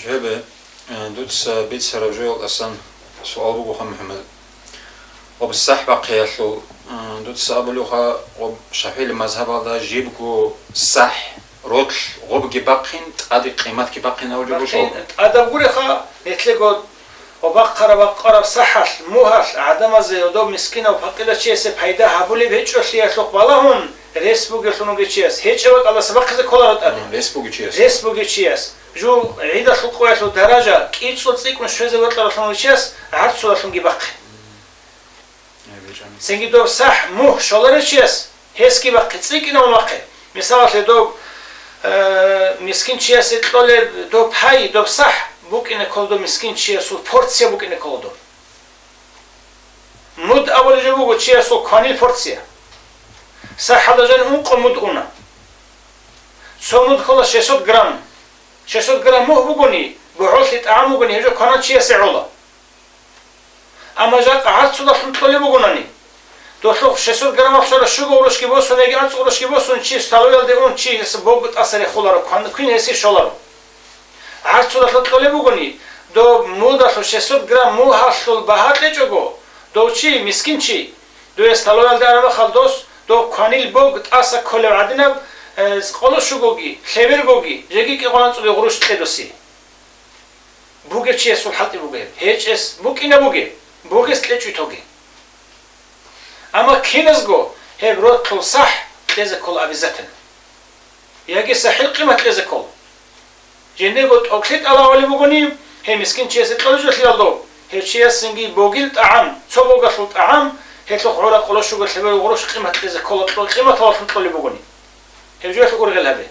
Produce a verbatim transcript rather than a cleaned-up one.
Жебе, э, дуца бицараб жоялдасан суал бугоха, МухӀаммад. Гъоб сахӀ бахъиялъул, э, дуца абулевха, гъоб шафигӀил мазгьабалда жибго сахӀ, ротлъ, гъобги бахъин, тӀаде къиматги бахъин абулеб буго. Бахъин, тӀадаб гуреха, нилъего ва бахъараб-бахъараб сахӀалъ, мугьалъ гӀадамазе, гьодов мискинав пакъила чиясе пайда гьабулеб гьечӀолъиялъухъ балагьун, рес бугелъун вугев чияс, гьечӀеб бакӀалдаса бахъизе кколаро тӀаде. М, рес бугев чияс. Рес бугев чияс. Жо гӀидалъул къоялъул даража кӀицӀул цӀикӀкӀун щвезе бокьаралъун вугев чияс гӀарцулалъунги бахъе. Э, бечӀана. Цинги доб сахӀ мугь щоларев чияс гьесги бахъе, цӀикӀкӀинавун бахъе. Мисалалъе, доб, э, мискин чиясе кьолеб доб пай, доб сахӀ букӀине ккола доб мискин чиясул порция букӀине ккола доб. Муд абулеб жо буго чиясул кванил порция. СахӀалда жан ункъо муд уна. Цо муд ккола шестьсот грамм. Шестьсот грамм мугь бугони, бугӀолъи тӀагӀам бугони, гьеб жо кванан чиясе гӀола. Амма жакъа гӀарцулалъун кьолеб бугонани, долъухъ шестьсот граммалъ щварав щуго гъурущги босун яги анцӀго гъурущги босун чи столовиялде ун, чи гьес бог тӀаса рехуларо, кван-, квин гьесие щоларо. ГӀарцулалъун кьолеб бугони, доб мудалъул шестьсот грамм мугьалъул багьа кьечӀого, дов чи, мискин чи, дуе столовиялде араб мехалъ дос, дов кванил бог тӀаса кколеб гӀадинаб, э, къоло щугоги, лъебергоги, жеги кӀикъоялда анцӀго гъурущ кье досе. Бугев чиясул хӀалтӀи буго гьеб. ГьечӀес букӀина буге, бугес кьечӀо тоге. Амма киназго гьеб ротлъул сахӀ кьезе ккола обязательно. Яги сахӀил къимат кьезе ккола. Жиндирго тӀокӀлъи тӀалабали бугони, гьеб мискин чиясе кьолеб жо лъиялдав, гьев чиясинги богил тӀагӀам, цо богалъул тӀагӀам, гьелъухъ гӀураб къоло щуго лъеберго гъурущ къимат кьезе ккола, кьо-, къиматаллъун кьолеб бугони. Гьеб жоялъ ургъел гьабе.